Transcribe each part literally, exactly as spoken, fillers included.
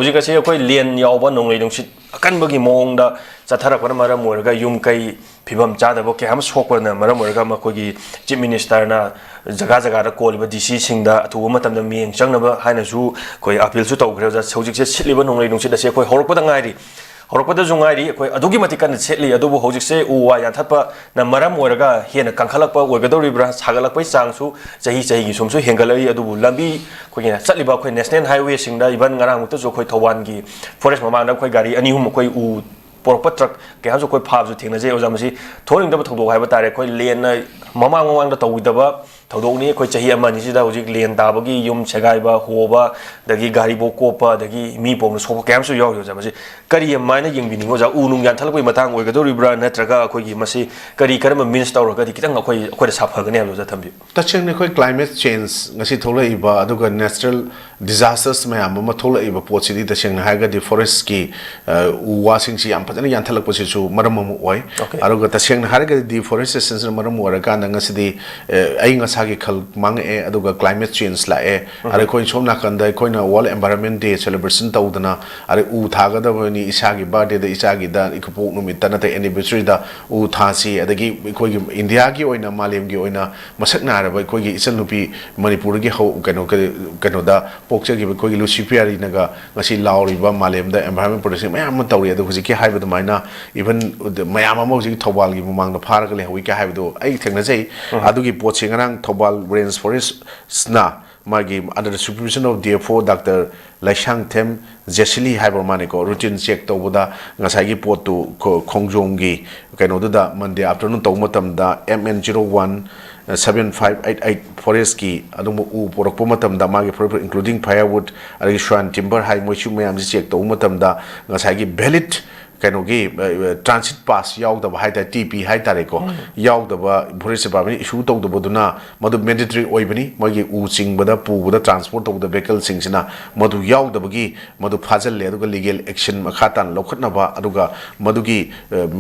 ꯍꯧꯖꯤꯛ ꯑꯁꯤ ꯑꯩꯈꯣꯏ ꯂꯦꯟ ꯌꯥꯎꯕ ꯅꯣꯡꯂꯩ ꯅꯨꯡꯁꯤꯠ ꯑꯀꯟꯕꯒꯤ ꯃꯑꯣꯡꯗ ꯆꯠꯊꯔꯛꯄꯅ ꯃꯔꯝ ꯑꯣꯏꯔꯒ ꯌꯨꯝ ꯀꯩ ꯐꯤꯕꯝ ꯆꯥꯗꯕ ꯀꯌꯥ ꯑꯃ ꯁꯣꯛꯄꯅ ꯃꯔꯝ ꯑꯣꯏꯔꯒ ꯃꯈꯣꯏꯒꯤ ꯆꯤꯐ ꯃꯤꯅꯤꯁꯇꯔꯅ ꯖꯒꯥ ꯖꯒꯥꯗ ꯀꯣꯜꯂꯤꯕ ꯗꯤ ꯁꯤꯁꯤꯡꯗ ꯑꯊꯨꯕ ꯃꯇꯝꯗ ꯃꯤꯠꯌꯦꯡ ꯆꯪꯅꯕ ꯍꯥꯏꯅꯁꯨ ꯑꯩꯈꯣꯏ ꯑꯄꯤꯜꯁꯨ ꯇꯧꯈ꯭ꯔꯦ꯫ ꯑꯣꯖꯥ, ꯍꯧꯖꯤꯛꯁꯦ ꯁꯤꯠꯂꯤꯕ ꯅꯣꯡꯂꯩ ꯅꯨꯡꯁꯤꯠ ꯑꯁꯤ ꯑꯩꯈꯣꯏ ꯍꯧꯔꯛꯄꯗ ꯉꯥꯏꯔꯤ꯫ ꯍꯧꯔꯛꯄꯗꯁꯨ ꯉꯥꯏꯔꯤ, ꯑꯩꯈꯣꯏ ꯑꯗꯨꯛꯀꯤ ꯃꯇꯤꯛ ꯀꯟꯅ ꯁꯤꯠꯂꯤ꯫ ꯑꯗꯨꯕꯨ ꯍꯧꯖꯤꯛꯁꯦ ꯎ ꯋꯥ ꯌꯥꯟꯊꯠꯄꯅ ꯃꯔꯝ ꯑꯣꯏꯔꯒ ꯍꯦꯟꯅ ꯀꯟꯈꯠꯂꯛꯄ ꯑꯣꯏꯒꯗꯧꯔꯤꯕ꯭ꯔꯥ, ꯁꯥꯒꯠꯂꯛꯄꯒꯤ ꯆꯥꯡꯁꯨ ꯆꯍꯤ ꯆꯍꯤꯒꯤ ꯁꯨꯝꯁꯨ ꯍꯦꯟꯒꯠꯂꯛꯏ꯫ ꯑꯗꯨꯕꯨ ꯂꯝꯕꯤ, ꯑꯩꯈꯣꯏꯒꯤ ꯆꯠꯂꯤꯕ ꯑꯩꯈꯣꯏ ꯅꯦꯁꯅꯦꯜ ꯍꯥꯏꯋꯦꯁꯤꯡꯗ, ꯏꯚꯟ ꯉꯔꯥꯡꯃꯨꯛꯇꯁꯨ ꯑꯩꯈꯣꯏ ꯊꯧꯕꯥꯜꯒꯤ ꯐꯣꯔꯦꯁ ꯃꯃꯥꯡꯗ ꯑꯩꯈꯣꯏ ꯒꯥꯔꯤ ꯑꯅꯤ ꯑꯍꯨꯝ ꯑꯩꯈꯣꯏ ꯎ ꯄꯣꯔꯛꯄ ꯇ꯭ꯔꯛ ꯀꯌꯥꯁꯨ ꯑꯩꯈꯣꯏ ꯐꯥꯕꯁꯨ ꯊꯦꯡꯅꯖꯩ꯫ ꯑꯣꯖꯥ, ꯃꯁꯤ ꯊꯣꯛꯍꯟꯅꯤꯡꯗꯕ ꯊꯧꯗꯣꯛ ꯍꯥꯏꯕ ꯇꯥꯔꯦ꯫ ꯑꯩꯈꯣꯏ ꯂꯦꯟꯅ ꯃꯃꯥꯡ ꯃꯃꯥꯡꯗ ꯇꯧꯈꯤꯗꯕ ꯊꯧꯗꯣꯛꯅꯤ꯫ ꯑꯩꯈꯣꯏ ꯆꯍꯤ ꯑꯃ ꯑꯅꯤꯁꯤꯗ ꯍꯧꯖꯤꯛ ꯂꯦꯟ ꯇꯥꯕꯒꯤ ꯌꯨꯝ ꯁꯦꯒꯥꯏꯕ, ꯍꯣꯕ, ꯑꯗꯒꯤ ꯒꯥꯔꯤꯕꯣꯛ ꯀꯣꯞꯄ, ꯑꯗꯒꯤ ꯃꯤ ꯄꯣꯝꯅ ꯁꯣꯛꯄ ꯀꯌꯥ ꯑꯃꯁꯨ ꯌꯥꯎꯔꯤ꯫ ꯑꯣꯖꯥ, ꯃꯁꯤ ꯀꯔꯤ ꯍꯥꯏꯅ ꯌꯦꯡꯕꯤꯅꯤꯡꯉꯤ, ꯑꯣꯖꯥ? ꯎ ꯅꯨꯡ ꯌꯥꯟꯊꯠꯂꯛꯄꯒꯤ ꯃꯇꯥꯡ ꯑꯣꯏꯒꯗꯧꯔꯤꯕ꯭ꯔꯥ, ꯅꯠꯇ꯭ꯔꯒ ꯑꯩꯈꯣꯏꯒꯤ ꯃꯁꯤ ꯀꯔꯤ ꯀꯔꯝꯕ ꯃꯤꯟꯁ ꯇꯧꯔꯒꯗꯤ ꯈꯤꯇꯪ ꯑꯩꯈꯣꯏ, ꯑꯩꯈꯣꯏꯗ ꯁꯥꯐꯒꯅꯤ ꯍꯥꯏꯕꯗꯣ, ꯑꯣꯖꯥ, ꯊꯝꯕꯤꯌꯨ꯫ ꯇꯁꯦꯡꯅ ꯑꯩꯈꯣꯏ climate change, ꯉꯁꯤ ꯊꯣꯛꯂꯛꯏꯕ, ꯑꯗꯨꯒ natural disasters ꯃꯌꯥꯝ ꯑꯃ ꯊꯣꯛꯂꯛꯏꯕ ꯄꯣꯠꯁꯤꯗꯤ, ꯇꯁꯦꯡꯅ ꯍꯥꯏꯔꯒꯗꯤ ꯐꯣꯔꯦꯁꯀꯤ, ꯑ, ꯎ ꯋꯥꯁꯤꯡꯁꯤ ꯌꯥꯝ ꯐꯖꯅ ꯌꯥꯟꯊꯠꯂꯛꯄꯁꯤꯁꯨ ꯃꯔꯝ ꯑꯃ ꯑꯣꯏ꯫ Okay. ꯑꯗꯨꯒ ꯇꯁꯦꯡꯅ ꯍꯥꯏꯔꯒꯗꯤ deforestationꯁꯤꯅ ꯃꯔꯝ ꯑꯣꯏꯔꯀꯥꯟꯗ ꯉꯁꯤꯗꯤ, ꯑ, ꯑꯏꯪ ꯑꯁꯥꯒꯤ ꯈꯜ ꯃꯥꯡꯉꯛꯑꯦ, ꯑꯗꯨꯒ climate change ꯂꯥꯛꯑꯦ꯫ ꯑꯗ ꯑꯩꯈꯣꯏ ꯁꯣꯝ ꯅꯥꯀꯟꯗ ꯑꯩꯈꯣꯏꯅ World Environment Day celebration ꯇꯧꯗꯅ, ꯑꯗꯩ ꯎ ꯊꯥꯒꯗꯕꯅꯤ, ꯏꯁꯥꯒꯤ birthdayꯗ, ꯏꯆꯥꯒꯤꯗ, ꯏꯀꯨꯕꯣꯛ ꯅꯨꯃꯤꯠꯇ ꯅꯠꯇ꯭ꯔꯒ anniversaryꯗ ꯎ ꯊꯥꯁꯤ, ꯑꯗꯒꯤ ꯑꯩꯈꯣꯏꯒꯤ ꯏꯟꯗꯤꯌꯥꯒꯤ ꯑꯣꯏꯅ, ꯃꯥꯂꯦꯝꯒꯤ ꯑꯣꯏꯅ ꯃꯁꯛ ꯅꯥꯏꯔꯕ ꯑꯩꯈꯣꯏꯒꯤ ꯏꯆꯟꯅꯨꯄꯤ ꯃꯅꯤꯄꯨꯔꯗꯒꯤ ꯍꯧ-, ꯀꯩꯅꯣ, ꯀꯩꯅꯣꯗ ꯄꯣꯛꯆꯈꯤꯕ ꯑꯩꯈꯣꯏꯒꯤ ꯂꯨꯁꯤ ꯄꯤꯌꯥꯔꯤꯅꯒ ꯉꯁꯤ ꯂꯥꯎꯔꯤꯕ ꯃꯥꯂꯦꯝꯗ environment protection ꯃꯌꯥꯝ ꯑꯃ ꯇꯧꯔꯤ꯫ ꯑꯗꯣ ꯍꯧꯖꯤꯛꯀꯤ ꯍꯥꯏꯕ ꯑꯗꯨꯃꯥꯏꯅ even ꯃꯌꯥꯝ ꯑꯃ ꯍꯧꯖꯤꯛ ꯊꯧꯕꯥꯜꯒꯤ ꯃꯃꯥꯡꯗ ꯐꯥꯔꯒ ꯂꯩꯍꯧꯋꯤ ꯀꯥꯏ ꯍꯥꯏꯕꯗꯣ ꯑꯩ ꯊꯦꯡꯅꯖꯩ꯫ ꯑꯗꯨꯒꯤ ꯄꯣꯠꯁꯦ ꯉꯔꯥꯡ ꯊꯧꯕꯥꯜ Range Forestꯅ ꯃꯥꯒꯤ under the supervision of D F O Doctor Leishangthem ꯖꯦꯁꯤꯂꯤ ꯍꯥꯏꯕ ꯃꯥꯅꯤꯀꯣ, routine check ꯇꯧꯕꯗ ꯉꯁꯥꯏꯒꯤ ꯄꯣꯠꯇꯨ ꯈꯣ-, ꯈꯣꯡꯖꯣꯝꯒꯤ ꯀꯩꯅꯣꯗꯨꯗ Monday afternoon ꯇꯧꯕ ꯃꯇꯝꯗ M N zero one seven five eight eight forestꯀꯤ ꯑꯗꯨꯒꯨꯝꯕ ꯎ ꯄꯨꯔꯛꯄ ꯃꯇꯝꯗ ꯃꯥꯒꯤ forest, including firewood, ꯑꯗꯒꯤ ꯁ꯭ꯋꯥꯟ timber ꯍꯥꯏ, ꯃꯣꯏꯁꯨ ꯃꯌꯥꯝꯁꯤ check ꯇꯧꯕ ꯃꯇꯝꯗ ꯉꯁꯥꯏꯒꯤ valid ꯀꯩꯅꯣꯒꯤ ꯇ꯭ꯔꯥꯟꯁꯤꯠ ꯄꯥꯁ ꯌꯥꯎꯗꯕ ꯍꯥꯏꯇꯥꯔꯦ, ꯇꯤ ꯄꯤ ꯍꯥꯏꯇꯥꯔꯦꯀꯣ, ꯌꯥꯎꯗꯕ, ꯐꯣꯔꯦꯁ ꯗꯤꯄꯥꯔꯠꯃꯦꯟ ꯏꯁꯨ ꯇꯧꯗꯕꯗꯨꯅ ꯃꯗꯨ ꯃꯦꯟꯗꯦꯇꯔꯤ ꯑꯣꯏꯕꯅꯤ꯫ ꯃꯣꯏꯒꯤ ꯎ ꯆꯤꯡꯕꯗ, ꯄꯨꯕꯗ, ꯇ꯭ꯔꯥꯟꯁꯄꯣꯔꯠ ꯇꯧꯕꯗ ꯚꯦꯍꯤꯀꯜꯁꯤꯡꯁꯤꯅ ꯃꯗꯨ ꯌꯥꯎꯗꯕꯒꯤ ꯃꯗꯨ ꯐꯥꯖꯤꯜꯂꯦ꯫ ꯑꯗꯨꯒ ꯂꯤꯒꯦꯜ ꯑꯦꯛꯁꯟ ꯃꯈꯥ ꯇꯥꯅ ꯂꯧꯈꯠꯅꯕ, ꯑꯗꯨꯒ ꯃꯗꯨꯒꯤ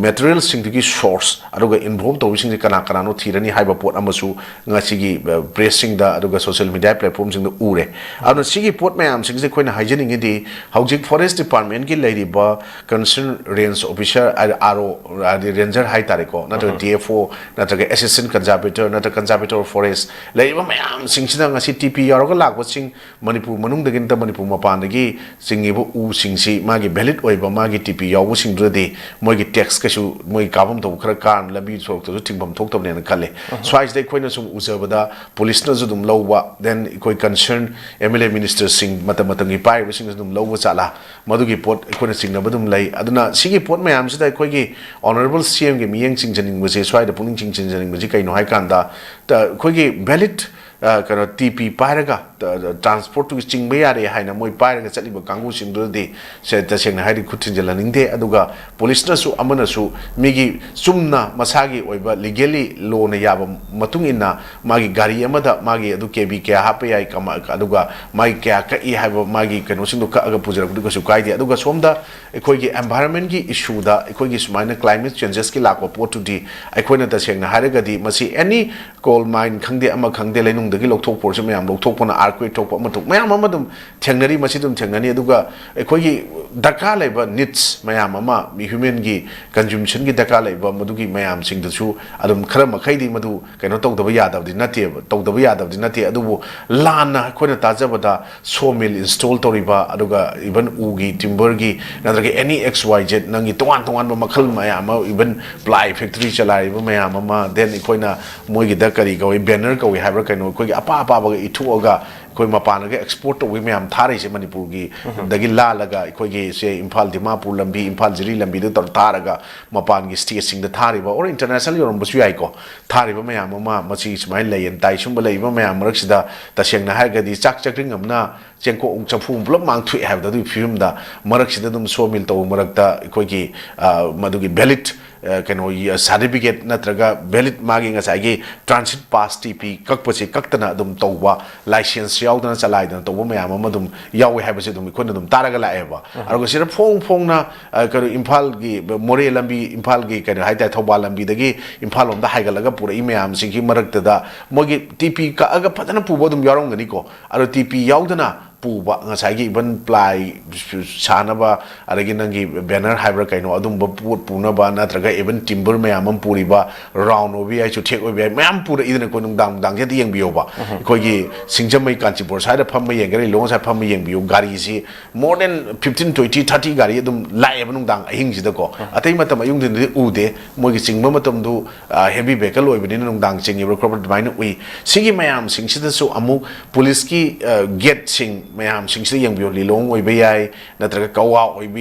ꯃꯦꯇꯔꯤꯌꯦꯜꯁꯤꯡꯗꯨꯒꯤ ꯁꯣꯔꯁ ꯑꯗꯨꯒ ꯏꯟꯚꯣꯜꯕ ꯇꯧꯕꯁꯤꯡꯁꯦ ꯀꯅꯥ ꯀꯅꯥꯅꯣ ꯊꯤꯔꯅꯤ ꯍꯥꯏꯕ ꯄꯣꯠ ꯑꯃꯁꯨ ꯉꯁꯤꯒꯤ ꯄ꯭ꯔꯦꯁꯁꯤꯡꯗ ꯑꯗꯨꯒ ꯁꯣꯁꯤꯌꯦꯜ ꯃꯤꯗꯤꯌꯥ ꯄ꯭ꯂꯦꯠꯐꯣꯔꯝꯁꯤꯡꯗ ꯎꯔꯦ꯫ ꯑꯗꯨꯅ ꯁꯤꯒꯤ ꯄꯣꯠ ꯃꯌꯥꯝꯁꯤꯡꯁꯦ ꯑꯩꯈꯣꯏꯅ ꯍꯥꯏꯖꯅꯤꯡꯉꯤꯗꯤ, ꯍꯧꯖꯤꯛ ꯐꯣꯔꯦꯁ ꯗꯤꯄꯥꯔꯠꯃꯦꯟꯒꯤ ꯂꯩꯔꯤꯕ ꯀꯟꯁꯔꯟ ꯔꯦꯟꯖ ꯑꯣꯐꯤꯁꯥꯔ, ꯑꯥꯔ ꯑꯣ, ꯍꯥꯏꯗꯤ ꯔꯦꯟꯖꯔ ꯍꯥꯏꯇꯥꯔꯦꯀꯣ, ꯅꯠꯇ꯭ꯔꯒ ꯗꯤ ꯑꯦꯐ ꯑꯣ, ꯅꯠꯇ꯭ꯔꯒ ꯑꯦꯁꯤꯁꯇꯦꯟ ꯀꯟꯖꯥꯔꯕꯦꯇꯔ, ꯅꯠꯇ꯭ꯔꯒ ꯀꯟꯖꯥꯔꯕꯦꯇꯔ ꯑꯣꯐ ꯐꯣꯔꯦꯁ ꯂꯩꯔꯤꯕ ꯃꯌꯥꯝꯁꯤꯡꯁꯤꯗ ꯉꯁꯤ ꯇꯤ ꯄꯤ ꯌꯥꯎꯔꯒ ꯂꯥꯛꯄꯁꯤꯡ ꯃꯅꯤꯄꯨꯔ ꯃꯅꯨꯡꯗꯒꯤ ꯅꯠꯇ ꯃꯅꯤꯄꯨꯔ ꯃꯄꯥꯟꯗꯒꯤ ꯆꯤꯡꯉꯤꯕ ꯎꯁꯤꯡꯁꯤ ꯃꯥꯒꯤ ꯚꯦꯂꯤꯠ ꯑꯣꯏꯕ ꯃꯥꯒꯤ ꯇꯤ ꯄꯤ ꯌꯥꯎꯕꯁꯤꯡꯗꯨꯗꯗꯤ ꯃꯣꯏꯒꯤ ꯇꯦꯛꯁ ꯀꯩꯁꯨ, ꯃꯣꯏꯒꯤ ꯀꯥꯐꯝ ꯊꯣꯛꯄ ꯈꯔ ꯀꯥꯔꯅ ꯂꯝꯕꯤ ꯁꯣꯔꯣꯛꯇꯁꯨ ꯊꯤꯡꯐꯝ ꯊꯣꯛꯇꯕꯅꯦꯅ ꯈꯜꯂꯦ꯫ ꯁ꯭ꯋꯥꯏꯁꯤꯗ ꯑꯩꯈꯣꯏꯅ ꯁꯨꯝ ꯎꯖꯕꯗ ꯄꯨꯂꯤꯁꯅꯁꯨ ꯑꯗꯨꯝ ꯂꯧꯕ, ꯗꯦꯟ ꯑꯩꯈꯣꯏ ꯀꯟꯁꯔꯟ ꯑꯦꯝ ꯑꯦꯜ ꯑꯦ ꯃꯤꯅꯤꯁꯇꯔꯁꯤꯡ ꯃꯇꯝ ꯃꯇꯝꯒꯤ ꯄꯥꯏꯔꯤꯕꯁꯤꯡꯅꯁꯨ ꯑꯗꯨꯝ ꯂꯧꯕ ꯆꯠꯂ, ꯃꯗꯨꯒꯤ ꯄꯣꯠ ꯑꯩꯈꯣꯏꯅ ꯆꯤꯡꯅꯕ ꯑꯗꯨꯝ ꯂꯩ꯫ ꯑꯗꯨꯅ ꯁꯤꯒꯤ ꯄꯣꯠ ꯃꯌꯥꯝꯁꯤꯗ ꯑꯩꯈꯣꯏꯒꯤ ꯑꯣꯅꯔꯦꯕꯜ ꯁꯤ ꯑꯦꯝꯒꯤ ꯃꯤꯠꯌꯦꯡ ꯆꯤꯡꯖꯅꯤꯡꯕꯁꯦ, ꯁ꯭ꯋꯥꯏꯗ ꯄꯨꯛꯅꯤꯡ ꯆꯤꯡꯁꯤꯟꯖꯅꯤꯡꯕꯁꯤ ꯀꯩꯅꯣ ꯍꯥꯏ ꯀꯥꯟꯗ, ꯇ-, ꯑꯩꯈꯣꯏꯒꯤ ꯚꯦꯂꯤꯠ, ꯑ, ꯀꯩꯅꯣ, ꯇꯤ ꯄꯤ ꯄꯥꯏꯔꯒ, ꯇ-, ꯇ꯭ꯔꯥꯟꯁꯄꯣꯔꯠꯇꯨꯒꯤ ꯆꯤꯡꯕ ꯌꯥꯔꯦ ꯍꯥꯏꯅ ꯃꯣꯏ ꯄꯥꯏꯔꯒ ꯆꯠꯂꯤꯕ ꯀꯥꯡꯕꯨꯁꯤꯡꯗꯨꯗꯗꯤ ꯁꯦ, ꯇꯁꯦꯡꯅ ꯍꯥꯏꯔꯗꯤ ꯈꯨꯠ ꯊꯤꯟꯖꯤꯜꯍꯟꯅꯤꯡꯗꯦ꯫ ꯑꯗꯨꯒ ꯄꯨꯂꯤꯁꯅꯁꯨ ꯑꯃꯅꯁꯨ ꯃꯤꯒꯤ ꯆꯨꯝꯅ ꯃꯁꯥꯒꯤ ꯑꯣꯏꯕ ꯂꯤꯒꯦꯂꯤ ꯂꯣꯅ ꯌꯥꯕ ꯃꯇꯨꯡ ꯏꯟꯅ ꯃꯥꯒꯤ ꯒꯥꯔꯤ ꯑꯃꯗ ꯃꯥꯒꯤ ꯑꯗꯨ ꯀꯦ ꯕꯤ ꯀꯌꯥ ꯍꯥꯞꯄ ꯌꯥꯏ, ꯀꯃ-, ꯑꯗꯨꯒ ꯃꯥꯒꯤ ꯀꯌꯥ ꯀꯛꯏ ꯍꯥꯏꯕ ꯃꯥꯒꯤ ꯀꯩꯅꯣꯁꯤꯡꯗꯣ ꯀꯛꯑꯒ ꯄꯨꯖꯔꯛꯄꯗꯨ ꯀꯩꯁꯨ ꯀꯥꯏꯗꯦ꯫ ꯑꯗꯨꯒ ꯁꯣꯝꯗ ꯑꯩꯈꯣꯏꯒꯤ ꯑꯦꯟꯚꯥꯏꯔꯟꯃꯦꯟꯒꯤ ꯏꯁꯨꯗ, ꯑꯩꯈꯣꯏꯒꯤ ꯁꯨꯃꯥꯏꯅ ꯀ꯭ꯂꯥꯏꯃꯦꯠ ꯆꯦꯟꯖꯦꯁꯀꯤ ꯂꯥꯛꯄ ꯄꯣꯠꯇꯨꯗꯤ ꯑꯩꯈꯣꯏꯅ ꯇꯁꯦꯡꯅ ꯍꯥꯏꯔꯒꯗꯤ ꯃꯁꯤ ꯑꯦꯅꯤ ꯀꯣꯜ ꯃꯥꯏꯟ ꯈꯪꯗꯦ, ꯑꯃ ꯈꯪꯗꯦ, ꯂꯩꯅꯨꯡꯗꯒꯤ ꯂꯧꯊꯣꯛꯄ ꯑꯣꯏꯔꯁꯨ ꯃꯌꯥꯝ ꯂꯧꯊꯣꯛꯄꯅ ꯑꯥꯔꯀ꯭ꯋꯦꯛ ꯊꯣꯛꯄ ꯑꯃ ꯊꯣꯛ-, ꯃꯌꯥꯝ ꯑꯃ ꯑꯗꯨꯝ ꯊꯦꯡꯅꯔꯤ, ꯃꯁꯤ ꯑꯗꯨꯝ ꯊꯦꯡꯅꯅꯤ꯫ ꯑꯗꯨꯒ ꯑꯩꯈꯣꯏꯒꯤ ꯗꯔꯀꯥꯔ ꯂꯩꯕ ꯅꯤꯗꯁ ꯃꯌꯥꯝ ꯑꯃ, ꯍ꯭ꯌꯨꯃꯦꯟꯒꯤ ꯀꯟꯖꯨꯝꯁꯟꯒꯤ ꯗꯔꯀꯥꯔ ꯂꯩꯕ ꯃꯗꯨꯒꯤ ꯃꯌꯥꯝꯁꯤꯡꯗꯨꯁꯨ ꯑꯗꯨꯝ ꯈꯔ ꯃꯈꯩꯗꯤ ꯃꯗꯨ ꯀꯩꯅꯣ ꯇꯧꯗꯕ ꯌꯥꯗꯕꯗꯤ ꯅꯠꯇꯦꯕ, ꯇꯧꯗꯕ ꯌꯥꯗꯕꯗꯤ ꯅꯠꯇꯦ꯫ ꯑꯗꯨꯕꯨ ꯂꯥꯟꯅ ꯑꯩꯈꯣꯏꯅ ꯇꯥꯖꯕꯗ ꯁꯣ ꯃꯤꯜ ꯏꯟꯁꯇꯣꯜ ꯇꯧꯔꯤꯕ, ꯑꯗꯨꯒ ꯏꯚꯟ ꯎꯒꯤ, ꯇꯤꯝꯕꯔꯒꯤ, ꯅꯠꯇ꯭ꯔꯒ ꯑꯦꯅꯤ ꯑꯦꯛꯁ ꯋꯥꯏ ꯖꯦꯠ, ꯅꯪꯒꯤ ꯇꯣꯉꯥꯟ ꯇꯣꯉꯥꯟꯕ ꯃꯈꯜ ꯃꯌꯥꯝ ꯑꯃ, ꯏꯚꯟ ꯄ꯭ꯂꯥꯏ ꯐꯦꯛꯇꯔꯤ ꯆꯂꯥꯏꯔꯤꯕ ꯃꯌꯥꯝ ꯑꯃ, ꯗꯦꯟ ꯑꯩꯈꯣꯏꯅ ꯃꯣꯏꯒꯤꯗ ꯀꯔꯤ ꯀꯧꯏ, ꯕꯦꯅꯔ ꯀꯧꯏ ꯍꯥꯏꯕ꯭ꯔꯥ ꯀꯩꯅꯣ, ꯑꯩꯈꯣꯏꯒꯤ ꯑꯄꯥ ꯑꯄꯥꯕꯒ ꯏꯊꯣꯛꯑꯒ ꯑꯩꯈꯣꯏ ꯃꯄꯥꯟꯗꯒ ꯑꯦꯛꯁꯄꯣꯔꯠ ꯇꯧꯕꯒꯤ ꯃꯌꯥꯝ ꯊꯥꯔꯤꯁꯦ ꯃꯅꯤꯄꯨꯔꯒꯤ ꯗꯒꯤ ꯂꯥꯜꯂꯒ ꯑꯩꯈꯣꯏꯒꯤ ꯁꯦ ꯏꯝꯐꯥꯜ ꯗꯤꯃꯥꯄꯨꯔ ꯂꯝꯕꯤ, ꯏꯝꯐꯥꯜ ꯖꯤꯔꯤ ꯂꯝꯕꯤꯗ ꯇꯧꯔ ꯊꯥꯔꯒ ꯃꯄꯥꯟꯒꯤ ꯁ꯭ꯇꯦꯠꯁꯤꯡꯗ ꯊꯥꯔꯤꯕ, ꯑꯣꯔ ꯏꯟꯇꯔꯅꯦꯁꯅꯦꯜ ꯌꯧꯔꯝꯕꯁꯨ ꯌꯥꯏꯀꯣ꯫ ꯊꯥꯔꯤꯕ ꯃꯌꯥꯝ ꯑꯃ ꯃꯁꯤ ꯁꯨꯃꯥꯏꯅ ꯂꯩꯌꯦꯅ ꯇꯥꯏ꯫ ꯁꯨꯝꯕ ꯂꯩꯔꯤꯕ ꯃꯌꯥꯝ ꯃꯔꯛꯁꯤꯗ ꯇꯁꯦꯡꯅ ꯍꯥꯏꯔꯒꯗꯤ ꯆꯥꯛ ꯆꯥꯛꯔꯤꯡ ꯑꯃꯅ ꯆꯦꯡꯀꯣꯛ ꯆꯐꯨ ꯑꯃ ꯄꯨꯂꯞ ꯃꯥꯡꯊꯣꯛꯑꯦ ꯍꯥꯏꯕꯗꯣ ꯑꯗꯨꯒꯤ ꯐꯤꯕꯝꯗ ꯃꯔꯛꯁꯤꯗ ꯑꯗꯨꯝ ꯁꯣ ꯃꯤꯜ ꯇꯧꯕ ꯃꯔꯛꯇ ꯑꯩꯈꯣꯏꯒꯤ, ꯑ, ꯃꯗꯨꯒꯤ ꯚꯦꯂꯤꯠ, ꯑ, ꯀꯩꯅꯣ, ꯁꯥꯔꯇꯤꯐꯤꯀꯦꯠ ꯅꯠꯇ꯭ꯔꯒ ꯚꯦꯂꯤꯠ ꯃꯥꯒꯤ ꯉꯁꯥꯏꯒꯤ ꯇ꯭ꯔꯥꯟꯁꯤꯠ ꯄꯥꯁ ꯇꯤ ꯄꯤ ꯀꯛꯄꯁꯦ ꯀꯛꯇꯅ ꯑꯗꯨꯝ ꯇꯧꯕ, ꯂꯥꯏꯁꯦꯟꯁ ꯌꯥꯎꯗꯅ ꯆꯂꯥꯏꯗꯅ ꯇꯧꯕ ꯃꯌꯥꯝ ꯑꯃ ꯑꯗꯨꯝ ꯌꯥꯎꯋꯦ ꯍꯥꯏꯕꯁꯦ ꯑꯗꯨꯝ ꯑꯩꯈꯣꯏꯅ ꯑꯗꯨꯝ ꯇꯥꯔꯒ ꯂꯥꯛꯑꯦꯕ꯫ ꯑꯗꯨꯒ ꯁꯤꯗ ꯐꯣꯡ ꯐꯣꯡꯅ, ꯑ, ꯀꯩꯅꯣ, ꯏꯝꯐꯥꯜꯒꯤ ꯃꯣꯔꯦ ꯂꯝꯕꯤ, ꯏꯝꯐꯥꯜꯒꯤ ꯀꯩꯅꯣ ꯍꯥꯏꯇꯥꯔꯦ, ꯊꯧꯕꯥꯜ ꯂꯝꯕꯤꯗꯒꯤ ꯏꯝꯐꯥꯜ ꯂꯣꯝꯗ ꯍꯥꯏꯒꯠꯂꯒ ꯄꯨꯔꯛꯏ ꯃꯌꯥꯝꯁꯤꯒꯤ ꯃꯔꯛꯇꯗ ꯃꯣꯏꯒꯤ ꯇꯤ ꯄꯤ ꯀꯛꯑꯒ ꯐꯖꯅ ꯄꯨꯕ ꯑꯗꯨꯝ ꯌꯥꯎꯔꯝꯒꯅꯤꯀꯣ꯫ ꯑꯗꯣ ꯇꯤ ꯄꯤ ꯌꯥꯎꯗꯅ ꯄꯨꯕ, ꯉꯁꯥꯏꯒꯤ ꯏꯚꯟ ꯄ꯭ꯂꯥꯏ ꯁꯥꯅꯕ, ꯑꯗꯒꯤ ꯅꯪꯒꯤ ꯕꯦꯅꯔ ꯍꯥꯏꯕ꯭ꯔꯥ ꯀꯩꯅꯣ, ꯑꯗꯨꯝꯕ ꯄꯣꯠ ꯄꯨꯅꯕ, ꯅꯠꯇ꯭ꯔꯒ ꯏꯚꯟ ꯇꯤꯝꯕꯔ ꯃꯌꯥꯝ ꯑꯃ ꯄꯨꯔꯤꯕ, ꯔꯥꯎꯟ ꯑꯣꯏꯕ ꯌꯥꯏ, ꯆꯨꯊꯦꯛ ꯑꯣꯏꯕ ꯌꯥꯏ, ꯃꯌꯥꯝ ꯄꯨꯔꯛꯏꯗꯅꯀꯣ꯫ ꯅꯨꯡꯗꯥꯡ ꯅꯨꯡꯗꯥꯡꯁꯦ ꯑꯗꯨ ꯌꯦꯡꯕꯤꯌꯣꯕ꯫ ꯑꯩꯈꯣꯏꯒꯤ ꯁꯤꯡꯖꯃꯩ ꯀꯥꯟꯆꯤꯄꯨꯔ ꯁ꯭ꯋꯥꯏꯗ ꯐꯝꯕ ꯌꯦꯡꯒꯦꯔꯥ, ꯂꯤꯂꯣꯡ ꯁ꯭ꯋꯥꯏꯗ ꯐꯝꯕ ꯌꯦꯡꯕꯤꯌꯨ, ꯒꯥꯔꯤꯁꯤ more than fifteen, twenty, thirty ꯒꯥꯔꯤ ꯑꯗꯨꯝ ꯂꯥꯛꯑꯦꯕ ꯅꯨꯡꯗꯥꯡ ꯑꯍꯤꯡꯁꯤꯗꯀꯣ꯫ ꯑꯇꯩ ꯃꯇꯝ ꯑꯌꯨꯛ ꯅꯨꯡꯊꯤꯟꯗꯗꯤ ꯎꯗꯦ꯫ ꯃꯣꯏꯒꯤ ꯆꯤꯡꯕ ꯃꯇꯝꯗꯨ, ꯑ, ꯍꯦꯚꯤ ꯚꯦꯍꯤꯀꯜ ꯑꯣꯏꯕꯅꯤꯅ ꯅꯨꯡꯗꯥꯡ ꯆꯤꯡꯉꯤꯕ꯭ꯔꯥ ꯈꯣꯠꯄ꯭ꯔꯥ ꯑꯗꯨꯃꯥꯏꯅ ꯎꯏ꯫ ꯁꯤꯒꯤ ꯃꯌꯥꯝꯁꯤꯡꯁꯤꯗꯁꯨ ꯑꯃꯨꯛ ꯄꯨꯂꯤꯁꯀꯤ, ꯑ, ꯒꯦꯠꯁꯤꯡ ꯃꯌꯥꯝꯁꯤꯡꯁꯤꯗ ꯌꯦꯡꯕꯤꯌꯨ꯫ ꯂꯤꯂꯣꯡ ꯑꯣꯏꯕ ꯌꯥꯏ, ꯅꯠꯇ꯭ꯔꯒ ꯀꯋꯥ ꯑꯣꯏꯕ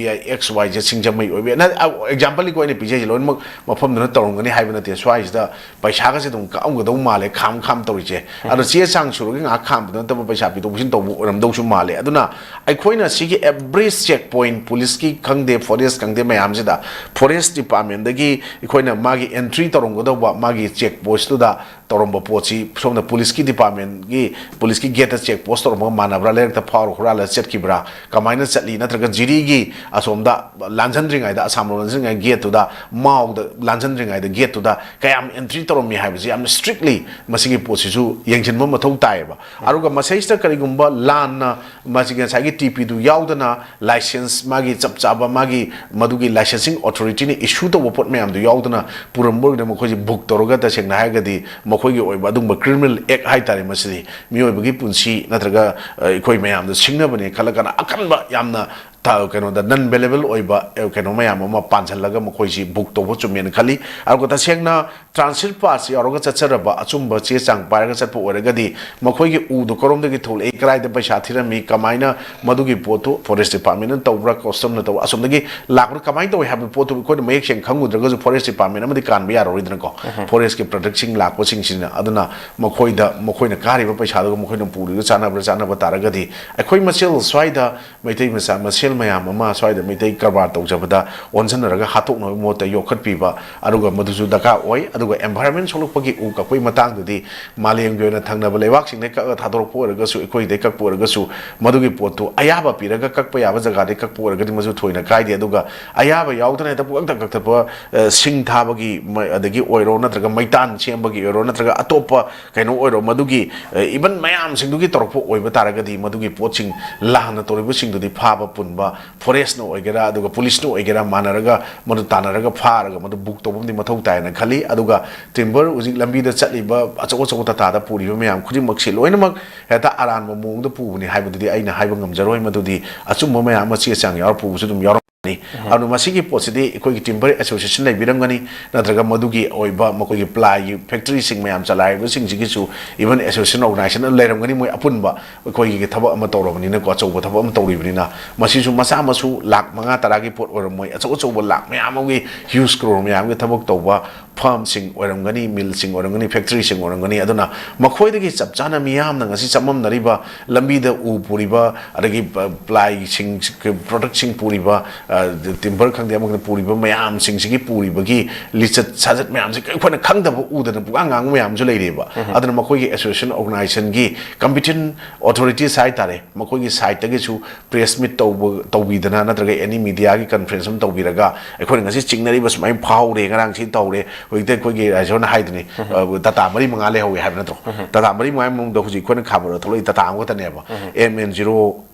ꯌꯥꯏ, ꯑꯦꯛꯁ ꯋꯥꯏ ꯖꯦꯠ, ꯁꯤꯡꯖꯃꯩ ꯑꯣꯏꯕ ꯌꯥꯏ꯫ ꯅ-, ꯑ, ꯑꯦꯛꯖꯥꯝꯄꯜꯅꯤꯀꯣ ꯑꯩꯅ ꯄꯤꯖꯩꯁꯦ, ꯂꯣꯏꯅꯃꯛ ꯃꯐꯝꯗꯨꯅ ꯇꯧꯔꯝꯒꯅꯤ ꯍꯥꯏꯕ ꯅꯠꯇꯦ꯫ ꯁ꯭ꯋꯥꯏꯁꯤꯗ ꯄꯩꯁꯥꯒꯁꯦ ꯑꯗꯨꯝ ꯀꯛꯑꯝꯒꯗꯧ ꯃꯥꯜꯂꯦ, ꯈꯥꯝ ꯈꯥꯝ ꯇꯧꯔꯤꯁꯦ꯫ ꯑꯗꯣ ꯆꯦ ꯆꯥꯡ ꯁꯨꯔꯒ ꯉꯥꯏꯍꯥꯛ ꯈꯥꯝꯕꯗ ꯅꯠꯇꯕ ꯄꯩꯁꯥ ꯄꯤꯊꯣꯛ ꯄꯤꯁꯤꯟ ꯇꯧꯕ ꯑꯣꯏꯔꯝꯗꯧꯁꯨ ꯃꯥꯜꯂꯦ꯫ ꯑꯗꯨꯅ ꯑꯩꯈꯣꯏꯅ ꯁꯤꯒꯤ ꯑꯦꯚ꯭ꯔꯤ ꯆꯦꯛ ꯄꯣꯏꯟꯠ, ꯄꯨꯂꯤꯁꯀꯤ ꯈꯪꯗꯦ, ꯐꯣꯔꯦꯁ ꯈꯪꯗꯦ, ꯃꯌꯥꯝꯁꯤꯗ ꯐꯣꯔꯦꯁ ꯗꯤꯄꯥꯔꯠꯃꯦꯟꯠꯗꯒꯤ ꯑꯩꯈꯣꯏꯅ ꯃꯥꯒꯤ ꯑꯦꯟꯇ꯭ꯔꯤ ꯇꯧꯔꯝꯒꯗꯧꯕ ꯃꯥꯒꯤ ꯆꯦꯛ ꯄꯣꯁꯇꯨꯗ ꯇꯧꯔꯝꯕ ꯄꯣꯠꯁꯤ ꯁꯣꯝꯗ ꯄꯨꯂꯤꯁꯀꯤ ꯗꯤꯄꯥꯔꯠꯃꯦꯟꯠꯒꯤ, ꯄꯨꯂꯤꯁꯀꯤ ꯒꯦꯠꯇ ꯆꯦꯛ ꯄꯣꯁ ꯇꯧꯔꯝꯕꯒ ꯃꯥꯟꯅꯕ꯭ꯔꯥ, ꯂꯩꯔꯛꯇ ꯐꯥꯎꯔ ꯍꯨꯔꯥꯜꯂ ꯆꯠꯈꯤꯕ꯭ꯔꯥ, ꯀꯃꯥꯏꯅ ꯆꯠꯂꯤ, ꯅꯠꯇ꯭ꯔꯒ ꯖꯤꯔꯤꯒꯤ ꯑꯁꯣꯝꯗ ꯂꯥꯟꯖꯟꯗ꯭ꯔꯤꯉꯩꯗ, ꯑꯁꯥꯝꯂꯣꯝ ꯂꯥꯟꯖꯟꯗ꯭ꯔꯤꯉꯩꯗ ꯒꯦꯠꯇꯨꯗ, ꯃꯥꯎꯗ ꯂꯥꯟꯖꯟꯗ꯭ꯔꯤꯉꯩꯗ ꯒꯦꯠꯇꯨꯗ ꯀꯌꯥꯝ ꯑꯦꯟꯇ꯭ꯔꯤ ꯇꯧꯔꯝꯃꯤ ꯍꯥꯏꯕꯁꯤ ꯌꯥꯝꯅ ꯁ꯭ꯇ꯭ꯔꯤꯛꯂꯤ ꯃꯁꯤꯒꯤ ꯄꯣꯠꯁꯤꯁꯨ ꯌꯦꯡꯁꯤꯟꯕ ꯃꯊꯧ ꯇꯥꯏꯌꯦꯕ꯫ ꯑꯗꯨꯒ ꯃꯁꯩꯁꯤꯗ ꯀꯔꯤꯒꯨꯝꯕ ꯂꯥꯟꯅ ꯃꯁꯤꯒꯤ ꯉꯁꯥꯏꯒꯤ ꯇꯤ ꯄꯤꯗꯨ ꯌꯥꯎꯗꯅ, ꯂꯥꯏꯁꯦꯟꯁ, ꯃꯥꯒꯤ ꯆꯞ ꯆꯥꯕ, ꯃꯥꯒꯤ ꯃꯗꯨꯒꯤ ꯂꯥꯏꯁꯦꯟꯁꯤꯡ ꯑꯣꯊꯣꯔꯤꯇꯤꯅ ꯏꯁꯨ ꯇꯧꯕ ꯄꯣꯠ ꯃꯌꯥꯝꯗꯨ ꯌꯥꯎꯗꯅ ꯄꯨꯔꯝꯕ ꯑꯣꯏꯔꯒꯅ ꯃꯈꯣꯏꯁꯦ ꯕꯨꯛ ꯇꯧꯔꯒ, ꯇꯁꯦꯡꯅ ꯍꯥꯏꯔꯒꯗꯤ ꯃꯈꯣꯏꯒꯤ ꯑꯣꯏꯕ ꯑꯗꯨꯒꯨꯝꯕ ꯀ꯭ꯔꯤꯃꯤꯅꯦꯜ ꯑꯦꯛ ꯍꯥꯏꯇꯥꯔꯦ, ꯃꯁꯤꯗꯤ ꯃꯤꯑꯣꯏꯕꯒꯤ ꯄꯨꯟꯁꯤ ꯅꯠꯇ꯭ꯔꯒ, ꯑ, ꯑꯩꯈꯣꯏ ꯃꯌꯥꯝꯗ ꯁꯤꯡꯅꯕꯅꯦ ꯈꯜꯂꯒꯅ ꯑꯀꯟꯕ ꯌꯥꯝꯅ ꯀꯩꯅꯣꯗ ꯅꯟ ꯕꯦꯂꯦꯕꯜ ꯑꯣꯏꯕ ꯀꯩꯅꯣ ꯃꯌꯥꯝ ꯑꯃ ꯄꯥꯟꯁꯤꯜꯂꯒ ꯃꯈꯣꯏꯁꯤ ꯕꯨꯛ ꯇꯧꯕ ꯆꯨꯝꯃꯦꯅ ꯈꯜꯂꯤ꯫ ꯑꯗꯨꯒ ꯇꯁꯦꯡꯅ ꯇ꯭ꯔꯥꯟꯁꯤꯠ ꯄꯥꯁ ꯌꯥꯎꯔꯒ ꯆꯠꯆꯔꯕ, ꯑꯆꯨꯝꯕ ꯆꯦ ꯆꯥꯡ ꯄꯥꯏꯔꯒ ꯆꯠꯄ ꯑꯣꯏꯔꯒꯗꯤ, ꯃꯈꯣꯏꯒꯤ ꯎꯗꯣ ꯀꯔꯣꯝꯗꯒꯤ ꯊꯣꯛꯂꯛꯏ, ꯀꯗꯥꯏꯗ ꯄꯩꯁꯥ ꯊꯤꯔꯝꯃꯤ, ꯀꯃꯥꯏꯅ ꯃꯗꯨꯒꯤ ꯄꯣꯠꯇꯨ ꯐꯣꯔꯦꯁ ꯗꯤꯄꯥꯔꯠꯃꯦꯟꯅ ꯇꯧꯕ꯭ꯔꯥ, ꯀꯁꯇꯝꯅ ꯇꯧꯕ꯭ꯔꯥ, ꯑꯁꯣꯝꯗꯒꯤ ꯂꯥꯛꯄ꯭ꯔꯥ, ꯀꯃꯥꯏꯅ ꯇꯧꯏ ꯍꯥꯏꯕ ꯄꯣꯠꯇꯨ ꯑꯩꯈꯣꯏꯅ ꯃꯌꯦꯛ ꯁꯦꯡꯅ ꯈꯪꯉꯨꯗ꯭ꯔꯒꯁꯨ, ꯐꯣꯔꯦꯁ ꯗꯤꯄꯥꯔꯠꯃꯦꯟ ꯑꯃꯗꯤ ꯀꯥꯟꯕ ꯌꯥꯔꯔꯣꯏꯗꯅꯀꯣ, ꯐꯣꯔꯦꯁꯀꯤ ꯄ꯭ꯔꯗꯛꯁꯤꯡ ꯂꯥꯛꯄꯁꯤꯡꯁꯤꯅ꯫ ꯑꯗꯨꯅ ꯃꯈꯣꯏꯗ, ꯃꯈꯣꯏꯅ ꯀꯥꯔꯤꯕ ꯄꯩꯁꯥꯗꯨꯒ ꯃꯈꯣꯏꯅ ꯄꯨꯔꯤꯗꯨꯒ ꯆꯥꯟꯅꯕ꯭ꯔꯥ, ꯆꯥꯟꯅꯕ ꯇꯥꯔꯒꯗꯤ ꯑꯩꯈꯣꯏ ꯃꯁꯦꯜ ꯁ꯭ꯋꯥꯏꯗ ꯃꯩꯇꯩ ꯃꯆꯥ ꯃꯁꯦꯜ ꯃꯌꯥꯝ ꯑꯃ ꯁ꯭ꯋꯥꯏꯗ ꯃꯩꯇꯩ ꯀꯔꯕꯥꯔ ꯇꯧꯖꯕꯗ ꯑꯣꯟꯁꯤꯟꯅꯔꯒ ꯍꯥꯠꯇꯣꯛꯅꯕꯒꯤ ꯃꯍꯨꯠꯇ ꯌꯣꯛꯈꯠꯄꯤꯕ, ꯑꯗꯨꯒ ꯃꯗꯨꯁꯨ ꯗꯔꯀꯥꯔ ꯑꯣꯏ꯫ ꯑꯗꯨꯒ environment ꯁꯣꯛꯂꯛꯄꯒꯤ ꯎ ꯀꯛꯄꯒꯤ ꯃꯇꯥꯡꯗꯨꯗꯤ ꯃꯥꯂꯦꯝꯒꯤ ꯑꯣꯏꯅ ꯊꯪꯅꯕ ꯂꯩꯕꯥꯛꯁꯤꯡꯗꯒꯤ ꯀꯛꯑꯒ ꯊꯥꯗꯣꯔꯛꯄ ꯑꯣꯏꯔꯒꯁꯨ, ꯑꯩꯈꯣꯏꯗꯒꯤ ꯀꯛꯄ ꯑꯣꯏꯔꯒꯁꯨ, ꯃꯗꯨꯒꯤ ꯄꯣꯠꯇꯨ ꯑꯌꯥꯕ ꯄꯤꯔꯒ ꯀꯛꯄ ꯌꯥꯕ ꯖꯒꯥꯗꯒꯤ ꯀꯛꯄ ꯑꯣꯏꯔꯒꯗꯤ ꯃꯗꯨ ꯊꯣꯏꯅ ꯀꯥꯏꯗꯦ꯫ ꯑꯗꯨꯒ ꯑꯌꯥꯕ ꯌꯥꯎꯗꯅ ꯍꯦꯛꯇ ꯄꯨꯡꯀꯛꯇ ꯀꯛꯊꯠꯄ, ꯑ, ꯁꯤꯡ ꯊꯥꯕꯒꯤ ꯃ-, ꯑꯗꯒꯤ ꯑꯣꯏꯔꯣ, ꯅꯠꯇ꯭ꯔꯒ ꯃꯩꯇꯥꯟ ꯁꯦꯝꯕꯒꯤ ꯑꯣꯏꯔꯣ, ꯅꯠꯇ꯭ꯔꯒ ꯑꯇꯣꯞꯄ ꯀꯩꯅꯣ ꯑꯣꯏꯔꯣ, ꯃꯗꯨꯒꯤ, ꯑ, even ꯃꯌꯥꯝꯁꯤꯡꯗꯨꯒꯤ ꯇꯧꯔꯛꯄ ꯑꯣꯏꯕ ꯇꯥꯔꯒꯗꯤ, ꯃꯗꯨꯒꯤ ꯄꯣꯠꯁꯤꯡ ꯂꯥꯟꯅ ꯇꯧꯔꯤꯕꯁꯤꯡꯗꯨꯗꯤ ꯐꯥꯕ ꯄꯨꯟꯕ, ꯐꯣꯔꯦꯁꯅ ꯑꯣꯏꯒꯦꯔꯥ, ꯑꯗꯨꯒ ꯄꯨꯂꯤꯁꯅ ꯑꯣꯏꯒꯦꯔꯥ, ꯃꯥꯟꯅꯔꯒ ꯃꯗꯨ ꯇꯥꯟꯅꯔꯒ ꯐꯥꯔꯒ ꯃꯗꯨ ꯕꯨꯛ ꯇꯧꯕ ꯑꯃꯗꯤ ꯃꯊꯧ ꯇꯥꯏꯅ ꯈꯜꯂꯤ꯫ ꯑꯗꯨꯒ ꯇꯤꯝꯕꯔ ꯍꯧꯖꯤꯛ ꯂꯝꯕꯤꯗ ꯆꯠꯂꯤꯕ ꯑꯆꯧ ꯑꯆꯧꯕ ꯇꯥꯇꯥꯗ ꯄꯨꯔꯤꯕ ꯃꯌꯥꯝ ꯈꯨꯗꯤꯡꯃꯛꯁꯤ ꯂꯣꯏꯅꯃꯛ ꯍꯦꯛꯇ ꯑꯔꯥꯟꯕ ꯃꯑꯣꯡꯗ ꯄꯨꯕꯅꯤ ꯍꯥꯏꯕꯗꯨꯗꯤ ꯑꯩꯅ ꯍꯥꯏꯕ ꯉꯝꯖꯔꯣꯏ꯫ ꯃꯗꯨꯗꯤ ꯑꯆꯨꯝꯕ ꯃꯌꯥꯝ ꯑꯃ ꯆꯦ ꯆꯥꯡ ꯌꯥꯎꯔ ꯄꯨꯕꯁꯨ ꯑꯗꯨꯝ ꯌꯥꯎꯔꯝꯒꯅꯤ꯫ ꯑꯗꯨꯅ ꯃꯁꯤꯒꯤ ꯄꯣꯠꯁꯤꯗꯤ ꯑꯩꯈꯣꯏꯒꯤ ꯇꯤꯝꯕꯔ ꯑꯦꯁꯣꯁꯤꯌꯦꯁꯟ ꯂꯩꯕꯤꯔꯝꯒꯅꯤ, ꯅꯠꯇ꯭ꯔꯒ ꯃꯗꯨꯒꯤ ꯑꯣꯏꯕ ꯃꯈꯣꯏꯒꯤ ꯄ꯭ꯂꯥꯏꯒꯤ ꯐꯦꯛꯇꯔꯤꯁꯤꯡ ꯃꯌꯥꯝ ꯆꯂꯥꯏꯔꯤꯕꯁꯤꯡꯁꯤꯒꯤꯁꯨ even association organization ꯑꯃ ꯂꯩꯔꯝꯒꯅꯤ꯫ ꯃꯣꯏ ꯑꯄꯨꯟꯕ ꯑꯩꯈꯣꯏꯒꯤ ꯊꯕꯛ ꯑꯃ ꯇꯧꯔꯕꯅꯤꯅꯀꯣ, ꯑꯆꯧꯕ ꯊꯕꯛ ꯑꯃ ꯇꯧꯔꯤꯕꯅꯤꯅ, ꯃꯁꯤꯁꯨ ꯃꯆꯥ ꯃꯁꯨ ꯂꯥꯛ ꯃꯉꯥ ꯇꯔꯥꯒꯤ ꯄꯣꯠ ꯑꯣꯏꯔꯝꯃꯣꯏ, ꯑꯆꯧ ꯑꯆꯧꯕ ꯂꯥꯛ ꯃꯌꯥꯝ ꯑꯃꯒꯤ huge crore ꯃꯌꯥꯝꯒꯤ ꯊꯕꯛ ꯇꯧꯕ ꯐꯥꯔꯝꯁꯤꯡ ꯑꯣꯏꯔꯝꯒꯅꯤ, ꯃꯤꯜꯁꯤꯡ ꯑꯣꯏꯔꯝꯒꯅꯤ, ꯐꯦꯛꯇꯔꯤꯁꯤꯡ ꯑꯣꯏꯔꯝꯒꯅꯤ꯫ ꯑꯗꯨꯅ ꯃꯈꯣꯏꯗꯒꯤ ꯆꯞ ꯆꯥꯅ ꯃꯤꯌꯥꯝꯅ ꯉꯁꯤ ꯆꯃꯝꯅꯔꯤꯕ, ꯂꯝꯕꯤꯗ ꯎ ꯄꯨꯔꯤꯕ, ꯑꯗꯒꯤ ꯄ-, ꯄ꯭ꯂꯥꯏꯁꯤꯡ, ꯄ꯭ꯔꯗꯛꯁꯤꯡ ꯄꯨꯔꯤꯕ, ꯑ, ꯇꯤꯝꯕꯔ ꯈꯪꯗꯦ, ꯑꯃ ꯈꯪꯗꯦ, ꯄꯨꯔꯤꯕ ꯃꯌꯥꯝꯁꯤꯡꯁꯤꯒꯤ ꯄꯨꯔꯤꯕꯒꯤ ꯂꯤꯆꯠ ꯁꯥꯖꯠ ꯃꯌꯥꯝꯁꯦ ꯑꯩꯈꯣꯏꯅ ꯈꯪꯗꯕ, ꯎꯗꯅ ꯄꯨꯡꯉꯥꯡ ꯉꯥꯡꯕ ꯃꯌꯥꯝꯁꯨ ꯂꯩꯔꯤꯕ꯫ ꯑꯗꯨꯅ ꯃꯈꯣꯏꯒꯤ association organizationꯒꯤ competent authorities ꯍꯥꯏꯇꯥꯔꯦ, ꯃꯈꯣꯏꯒꯤ sideꯇꯒꯤꯁꯨ press meet ꯇꯧꯕ, ꯇꯧꯕꯤꯗꯅ, ꯅꯠꯇ꯭ꯔꯒ any mediaꯒꯤ conference ꯑꯃ ꯇꯧꯕꯤꯔꯒ, "ꯑꯩꯈꯣꯏꯅ ꯉꯁꯤ ꯆꯤꯡꯅꯔꯤꯕ ꯁꯨꯃꯥꯏꯅ ꯐꯥꯍꯧꯔꯦ, ꯉꯔꯥꯡ ꯁꯤ ꯇꯧꯔꯦ", ꯍꯧꯖꯤꯛꯇꯤ ꯑꯩꯈꯣꯏꯒꯤ ꯔꯥꯖꯦꯁꯣꯔꯅ ꯍꯥꯏꯗꯨꯅꯤ, ꯑ, ꯇꯥꯇꯥ ꯃꯔꯤ ꯃꯉꯥ ꯂꯩꯍꯧꯋꯦ ꯍꯥꯏꯕ ꯅꯠꯇ꯭ꯔꯣ? ꯇꯥꯇꯥ ꯃꯔꯤ ꯃꯉꯥꯒꯤ ꯃꯅꯨꯡꯗ ꯍꯧꯖꯤꯛ ꯑꯩꯈꯣꯏꯅ ꯈꯥꯕꯗ ꯊꯣꯛꯂꯛꯏ ꯇꯥꯇꯥ ꯑꯃꯈꯛꯇꯅꯦꯕ, MN zero,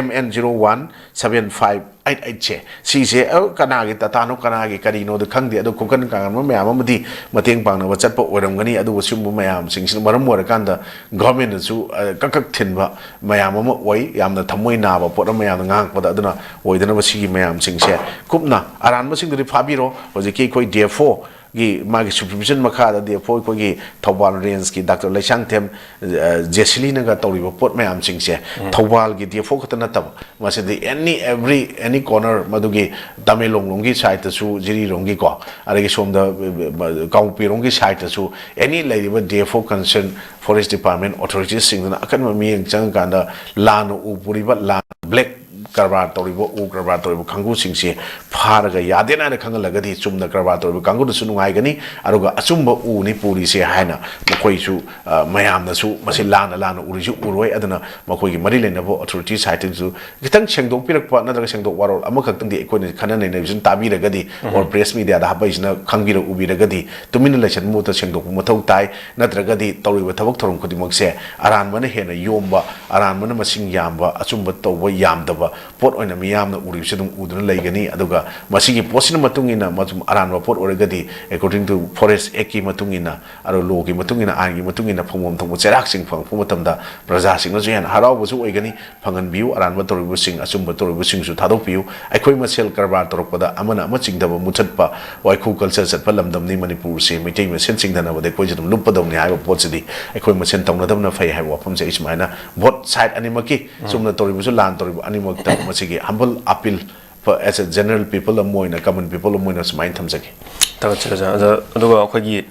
MN zero one seven five eight ꯑꯩꯠꯁꯦ ꯁꯤꯁꯦ, ꯑ, ꯀꯅꯥꯒꯤ ꯇꯥꯇꯥꯅꯣ, ꯀꯅꯥꯒꯤ ꯀꯔꯤꯅꯣꯗꯤ ꯈꯪꯗꯦ, ꯑꯗꯣ ꯈꯨꯀꯟ ꯀꯥꯡꯒꯟꯕ ꯃꯌꯥꯝ ꯑꯃꯗꯤ ꯃꯇꯦꯡ ꯄꯥꯡꯅꯕ ꯆꯠꯄ ꯑꯣꯏꯔꯝꯒꯅꯤ꯫ ꯑꯗꯨꯕꯨ ꯁꯤꯒꯨꯝꯕ ꯃꯌꯥꯝꯁꯤꯡꯁꯤꯅ ꯃꯔꯝ ꯑꯣꯏꯔꯀꯥꯟꯗ ꯒꯚꯔꯟꯃꯦꯟꯠꯅꯁꯨ, ꯑ, ꯀꯛ ꯀꯛ ꯊꯤꯟꯕ ꯃꯌꯥꯝ ꯑꯃ ꯑꯣꯏ꯫ ꯌꯥꯝꯅ ꯊꯃꯣꯏ ꯅꯥꯕ ꯄꯣꯠ ꯑꯃ ꯃꯌꯥꯝꯅ ꯉꯥꯡꯉꯛꯄꯗ꯫ ꯑꯗꯨꯅ ꯑꯣꯏꯗꯅꯕ ꯁꯤꯒꯤ ꯃꯌꯥꯝꯁꯤꯡꯁꯦ ꯀꯨꯞꯅ ꯑꯔꯥꯟꯕꯁꯤꯡꯗꯨꯗꯤ ꯐꯥꯕꯤꯔꯣ꯫ ꯍꯧꯖꯤꯛꯀꯤ ꯑꯩꯈꯣꯏ ꯗꯤ ꯑꯦꯐ ꯑꯣ ꯒꯤ ꯃꯥꯒꯤ supervision ꯃꯈꯥꯗ ꯗꯤ ꯑꯦꯐ ꯑꯣ ꯑꯩꯈꯣꯏꯒꯤ ꯊꯧꯕꯥꯜ ꯔꯦꯟꯖꯀꯤ ꯗꯥꯛꯇꯔ ꯂꯩꯁꯥꯡꯊꯦꯝ, ꯑ, ꯖꯦꯁꯤꯂꯤꯅꯒ ꯇꯧꯔꯤꯕ ꯄꯣꯠ ꯃꯌꯥꯝꯁꯤꯡꯁꯦ ꯊꯧꯕꯥꯜꯒꯤ ꯗꯤ ꯑꯦꯐ ꯑꯣ ꯈꯛꯇ ꯅꯠꯇꯕ, ꯃꯁꯤꯗꯤ any, every, any corner, ꯃꯗꯨꯒꯤ ꯇꯃꯦꯡꯂꯣꯡ ꯂꯣꯝꯒꯤ ꯁꯥꯏꯠꯇꯁꯨ, ꯖꯤꯔꯤꯔꯣꯝꯒꯤꯀꯣ, ꯑꯗꯒꯤ ꯁꯣꯝꯗ, ꯑ, ꯀꯥꯡꯄꯣꯛꯄꯤꯔꯣꯝꯒꯤ ꯁꯥꯏꯠꯇꯁꯨ any ꯂꯩꯔꯤꯕ D F O concern, forest department authoritiesꯁꯤꯡꯗꯨꯅ ꯑꯀꯟꯕ ꯃꯤꯠꯌꯦꯡ ꯆꯪꯉꯀꯥꯟꯗ ꯂꯥꯟꯅ ꯎ ꯄꯨꯔꯤꯕ, ꯂꯥꯟ, ꯕ꯭ꯂꯦꯛ ꯀꯔꯕꯥꯔ ꯇꯧꯔꯤꯕ, ꯎ ꯀꯔꯕꯥꯔ ꯇꯧꯔꯤꯕ ꯀꯥꯡꯕꯨꯁꯤꯡꯁꯦ ꯐꯥꯔꯒ ꯌꯥꯗꯦꯅ ꯍꯥꯏꯅ ꯈꯪꯍꯜꯂꯒꯗꯤ ꯆꯨꯝꯅ ꯀꯔꯕꯥꯔ ꯇꯧꯔꯤꯕ ꯀꯥꯡꯕꯨꯗꯁꯨ ꯅꯨꯡꯉꯥꯏꯒꯅꯤ, ꯑꯗꯨꯒ ꯑꯆꯨꯝꯕ ꯎꯅꯤ ꯄꯨꯔꯤꯁꯦ ꯍꯥꯏꯅ ꯃꯈꯣꯏꯁꯨ, ꯑ, ꯃꯌꯥꯝꯅꯁꯨ ꯃꯁꯤ ꯂꯥꯟꯅ ꯂꯥꯟꯅ ꯎꯔꯤꯁꯨ ꯎꯔꯣꯏ꯫ ꯑꯗꯨꯅ ꯃꯈꯣꯏꯒꯤ ꯃꯔꯤ ꯂꯩꯅꯕ authority sideꯇꯁꯨ ꯈꯤꯇꯪ ꯁꯦꯡꯗꯣꯛꯄꯤꯔꯛꯄ ꯅꯠꯇ꯭ꯔꯒ ꯁꯦꯡꯗꯣꯛ ꯋꯥꯔꯣꯜ ꯑꯃꯈꯛꯇꯪꯗꯤ ꯑꯩꯈꯣꯏꯅ ꯈꯟꯅ ꯅꯩꯅꯕꯁꯤꯅ ꯇꯥꯕꯤꯔꯒꯗꯤ, or press mediaꯗ ꯍꯥꯞꯄꯛꯏꯁꯤꯅ ꯈꯪꯕꯤꯔ ꯎꯕꯤꯔꯒꯗꯤ, ꯇꯨꯃꯤꯟꯅ ꯂꯩꯁꯟꯕ ꯃꯍꯨꯠꯇ ꯁꯦꯡꯗꯣꯛꯄ ꯃꯊꯧ ꯇꯥꯏ꯫ ꯅꯠꯇ꯭ꯔꯒꯗꯤ ꯇꯧꯔꯤꯕ ꯊꯕꯛ ꯊꯧꯔꯝ ꯈꯨꯗꯤꯡꯃꯛꯁꯦ ꯑꯔꯥꯟꯕꯅ ꯍꯦꯟꯅ ꯌꯣꯝꯕ, ꯑꯔꯥꯟꯕꯅ ꯃꯁꯤꯡ ꯌꯥꯝꯕ, ꯑꯆꯨꯝꯕ ꯇꯧꯕ ꯌꯥꯝꯗꯕ ꯄꯣꯠ ꯑꯣꯏꯅ ꯃꯤꯌꯥꯝꯅ ꯎꯔꯤꯕꯁꯤ ꯑꯗꯨꯝ ꯎꯗꯨꯅ ꯂꯩꯒꯅꯤ꯫ ꯑꯗꯨꯒ ꯃꯁꯤꯒꯤ ꯄꯣꯠꯁꯤꯅ ꯃꯇꯨꯡ ꯏꯟꯅ ꯃꯗꯨꯝ ꯑꯔꯥꯟꯕ ꯄꯣꯠ ꯑꯣꯏꯔꯒꯗꯤ, according to Forest Actꯀꯤ ꯃꯇꯨꯡ ꯏꯟꯅ, ꯑꯗꯨ lawꯒꯤ ꯃꯇꯨꯡ ꯏꯟꯅ, ꯑꯥꯏꯟꯒꯤ ꯃꯇꯨꯡ ꯏꯟꯅ ꯐꯪꯐꯝ ꯊꯣꯛꯄ ꯆꯩꯔꯥꯛꯁꯤꯡ ꯐꯪꯉꯛꯄ ꯃꯇꯝꯗ ꯄ꯭ꯔꯖꯥꯁꯤꯡꯅꯁꯨ ꯍꯦꯟꯅ ꯍꯔꯥꯎꯕꯁꯨ ꯑꯣꯏꯒꯅꯤ꯫ ꯐꯪꯍꯟꯕꯤꯌꯨ꯫ ꯑꯔꯥꯟꯕ ꯇꯧꯔꯤꯕꯁꯤꯡ, ꯑꯆꯨꯝꯕ ꯇꯧꯔꯤꯕꯁꯤꯡꯁꯨ ꯊꯥꯗꯣꯛꯄꯤꯌꯨ꯫ ꯑꯩꯈꯣꯏ ꯃꯁꯦꯜ ꯀꯔꯕꯥꯔ ꯇꯧꯔꯛꯄꯗ ꯑꯃꯅ ꯑꯃ ꯆꯤꯡꯗꯕ ꯃꯨꯊꯠꯄ, ꯋꯥꯏꯈꯨ culture ꯆꯠꯄ ꯂꯝꯗꯝꯅꯤ ꯃꯅꯤꯄꯨꯔꯁꯦ꯫ ꯃꯩꯇꯩ ꯃꯁꯦꯟ ꯆꯤꯡꯗꯅꯕꯗ ꯑꯩꯈꯣꯏꯁꯨ ꯑꯗꯨꯝ ꯂꯨꯞꯄꯗꯧꯅꯤ ꯍꯥꯏꯕ ꯄꯣꯠꯁꯤꯗꯤ ꯑꯩꯈꯣꯏ ꯃꯁꯦꯟ ꯇꯧꯅꯗꯕꯅ ꯐꯩ ꯍꯥꯏꯕ ꯋꯥꯐꯝꯁꯦ ꯑꯩ ꯁꯨꯃꯥꯏꯅ both side ꯑꯅꯤꯃꯛꯀꯤ, ꯆꯨꯝꯅ ꯇꯧꯔꯤꯕꯁꯨ ꯂꯥꯟ ꯇꯧꯔꯤꯕ ꯑꯅꯤꯃꯛꯇ ꯃꯁꯤꯒꯤ humble appeal as a general people ꯑꯃ ꯑꯣꯏꯅ, common people ꯑꯃ ꯑꯣꯏꯅ ꯁꯨꯃꯥꯏꯅ ꯊꯝꯖꯒꯦ꯫ ꯊꯥꯒꯠꯆꯔꯤ ꯑꯣꯖꯥ꯫ ꯑꯗ, ꯑꯗꯨꯒ ꯑꯩꯈꯣꯏꯒꯤ